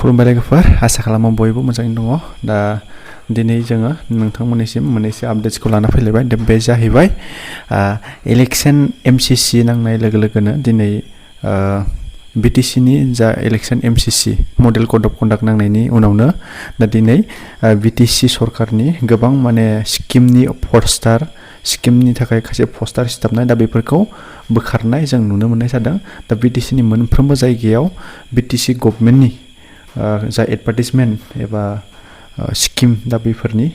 खुलुमबाय लोगोफोर आसा खालामो बयबो मोजाङैनो दङ दा दिनै जोङो नोंथांमोननिसिम मोननैसो आपडेट्सखौ लाना फैलायबाय दा बे जाहैबाय इलेक्शन एमसीसी नांनाय लोगो लोगोनो दिनै BTC नि जा election MCC model code of conduct नांनायनि उनावनो दा दिनै BTC सरकारनि गोबां माने स्किमनि पोस्टार स्किमनि थाखाय खायसे पोस्टार सिथाबनाय दा बेफोरखौ बोखारनाय जों नुनो मोननाय जादों दा BTC नि मोनफ्रोमबो जायगायाव BTC गभर्नमेन्टनि जा एडभार्टाइजमेन्ट एबा स्किम दा बेफोरनि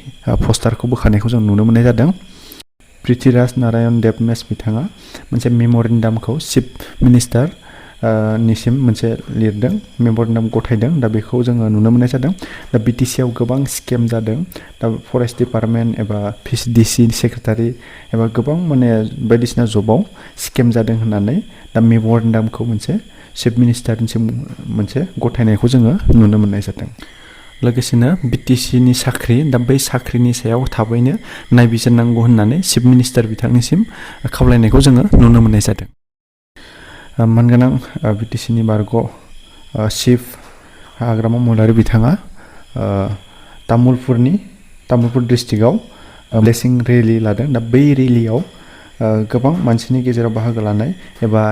पोस्टारखौ बोखारनायखौ जों नुनो मोननाय जादों पृथ्वीराज नारायण देबमेस बिथाङा मोनसे मेम'रेन्डामखौ चिफ मिनिस्टार निसिम मोनसे लिरदों मेम'रेन्डाम गथायदों दा बेखौ जोङो नुनो मोननाय जादों दा BTC आव गोबां स्केम जादों दा फरेस्ट डिपार्टमेन्ट एबा DC सेक्रेटारि एबा गोबां माने बायदिसिना जबाव स्केम जादों होननानै दा मेम'रेन्डामखौ मोनसे चिफ मिनिस्टारनिसिम मोनसे गथायनायखौ जोङो नुनो मोननाय जादों लोगोसेनो BTC नि साख्रि दा बै साख्रिनि सायाव थाबैनो नायबिजिरनांगौ होननानै चिफ मिनिस्टार बिथांनिसिम खावलायनायखौ जोङो नुनो मोननाय जादों मानगोनां BTC नि बारग' चिफ हाग्रामा महिलारि बिथाङा तामुलपुर डिस्ट्रिक्टआव ब्लेसिं रेलि लादों दा बै रेलियाव गोबां मानसिनि गेजेराव बाहागो लानाय एबा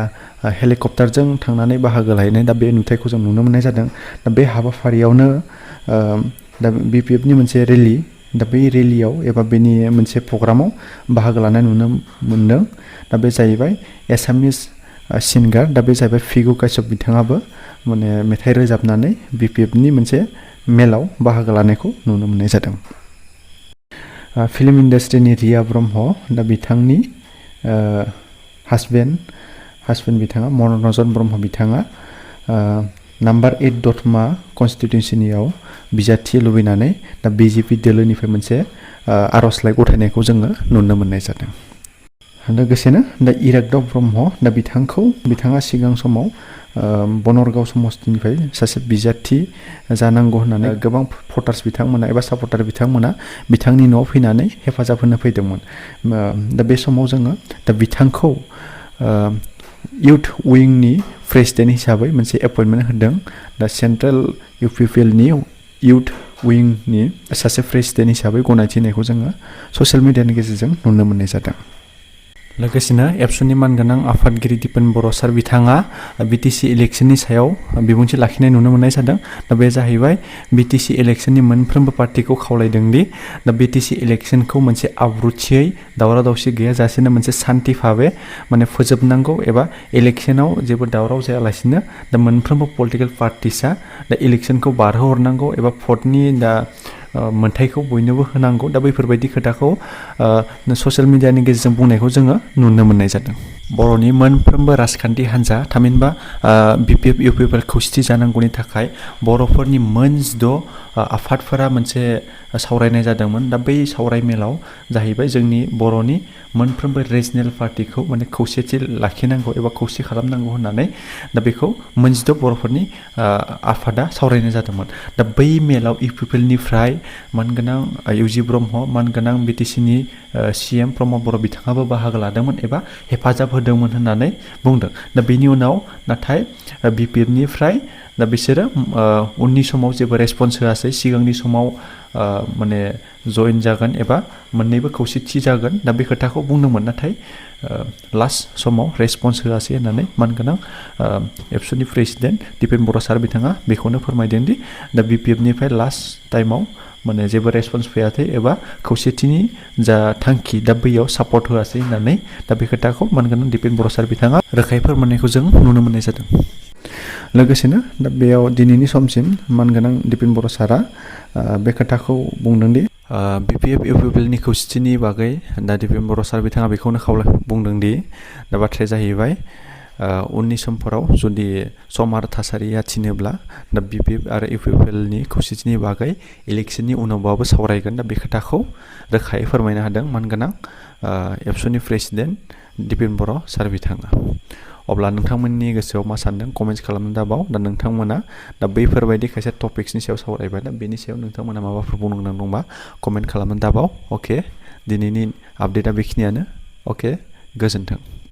हेलिकप्टारजों थांनानै बाहागो लाहैनाय दा बे नुथायखौ जों नुनो मोननाय जादों दा बे हाबाफारियावनो दा BPF नि मोनसे रेलि दा बै रेलियाव एबा बेनि मोनसे प्रग्रामाव बाहागो लानाय नुनो मोनदों दा बे जाहैबाय एसामिस सिंगार दा बे जाहैबाय फिगु काश्यप बिथाङाबो माने मेथाइ रोजाबनानै BPF नि मोनसे मेलाव बाहागो लानायखौ नुनो मोननाय जादों फिल्म इन्डास्ट्रिनि रिया ब्रह्म दा बिथांनि हासबेन्ड बिथाङा मनरन्जन ब्रह्म बिथाङा नाम्बार 8 दतमा कन्स्टिटिउन्सिनियाव बिजाथि लुबैनानै दा BJP दोलोनिफ्राय मोनसे आर'जलाइ गथायनायखौ जोङो नुनो मोननाय जादों लोगोसेनो दा इराग्दाव ब्रह्म दा बिथाङा सिगां समाव बनरगाव समस्तिनिफ्राय सासे बिजाथि जानांगौ होननानै गोबां भटार्स बिथांमोना एबा सापर्टार बिथांमोना बिथांनि न'आव फैनानै हेफाजाब होनो फैदोंमोन दा बे समाव जोङो दा बिथांखौ इउथ विंनि प्रेसिडेन्ट हिसाबै मोनसे एपइन्टमेन्ट होदों दा सेन्ट्रेल UPPL नि इउथ विंनि सासे प्रेसिडेन्ट हिसाबै गनायथिनायखौ जोङो ससियेल मिडियानि गेजेरजों नुनो मोननाय जादों लोगोसेनो एबसुनि मानगोनां आफादगिरि दिपेन बर' सार बिथाङा BTC इलेक्शननि सायाव बिबुंथि लाखिनाय नुनो मोननाय जादों दा बे जाहैबाय BTC इलेक्शननि मोनफ्रोमबो पार्टिखौ खावलायदों दि दा BTC इलेक्शनखौ मोनसे आब्रुथियै दावराव दावसि गैयाजासेनो मोनसे सान्थि भाबै माने फोजोबनांगौ एबा इलेक्शनाव जेबो दावराव जायालासिनो दा मोनफ्रोमबो पलिटिकेल पार्टिसा दा इलेक्शनखौ बारहोहरनांगौ एबा भटनि दा मोनथायखौ बयनोबो होनांगौ दा बैफोरबायदि खोथाखौ ससियेल मिडियानि गेजेरजों बुंनायखौ जोङो नुनो मोननाय जादों बर'नि मोनफ्रोमबो राजखान्थि हान्जा थामहिनबा BPF UPPL खौसेथि जानांगौनि थाखाय बर'फोरनि मोन 6 आफादफोरा मोनसे सावरायनाय जादोंमोन दा बै सावरायमेलाव जाहैबाय जोंनि बर'नि मोनफ्रोमबो रिजनेल पार्टिखौ माने खौसेथि लाखिनांगौ एबा खौसे खालामनांगौ होननानै दा बेखौ मोन 6 बर'फोरनि आफादा सावरायनाय जादोंमोन दा बै मेलाव UPPL निफ्राय मानगोनां UG ब्रह्म मानगोनां BTC नि CM प्रमद बर' बिथाङाबो बाहागो लादोंमोन एबा हेफाजाब होदोंमोन होननानै बुंदों दा बेनि उनाव नाथाय BPF निफ्राय दा बिसोरो उननि समाव जेबो रेसपन्स होआसै सिगांनि समाव माने जइन जागोन एबा मोननैबो खौसेथि जागोन दा बे खोथाखौ बुंदोंमोन नाथाय लास्ट समाव रेसपन्स होआसै होननानै मानगोनां एबसुनि प्रेसिडेन्ट दिपेन बर' सार बिथाङा बेखौनो फोरमायदों दि दा BPF निफ्राय लास्ट टाइमाव माने जेबो रेसपन्स फैयाखै एबा खौसेथिनि जा थांखि दा बैयाव सापर्ट होआसै होननानै दा बे खोथाखौ मानगोनां दिपेन बर' सार बिथाङा रोखायै फोरमायनायखौ जों नुनो मोननाय जादों लोगोसेनो दा बेयाव दिनैनि समसिम मानगोनां दिपेन बर' सारा बे खोथाखौ बुंदों दि BPF UPPL नि खौसेथिनि बागै दा दिपेन बर' सार बिथाङा बेखौनो बुंदों दि दा बाथ्राया जाहैबाय उननि समफोराव जुदि सम आरो थासारिया थिनोब्ला दा BPF आरो UPPL नि खौसेथिनि बागै इलेक्शननि उनावबाबो सावरायगोन दा बे खोथाखौ रोखायै फोरमायनो हादों मानगोनां एबसुनि प्रेसिडेन्ट दिपेन बर' सार बिथाङा अब्ला नोंथांमोननि गोसोआव मा सानदों कमेन्ट्स खालामनो दाबाव दा नोंथांमोना दा बैफोरबायदि खायसे टपिक्सनि सायाव सावरायबाय दा बेनि सायाव नोंथांमोना माबाफोर बुंनो गोनां दंबा कमेन्ट खालामनो दाबाव अके दिनैनि आपडेटआ बेखिनियानो अके गोजोन्थों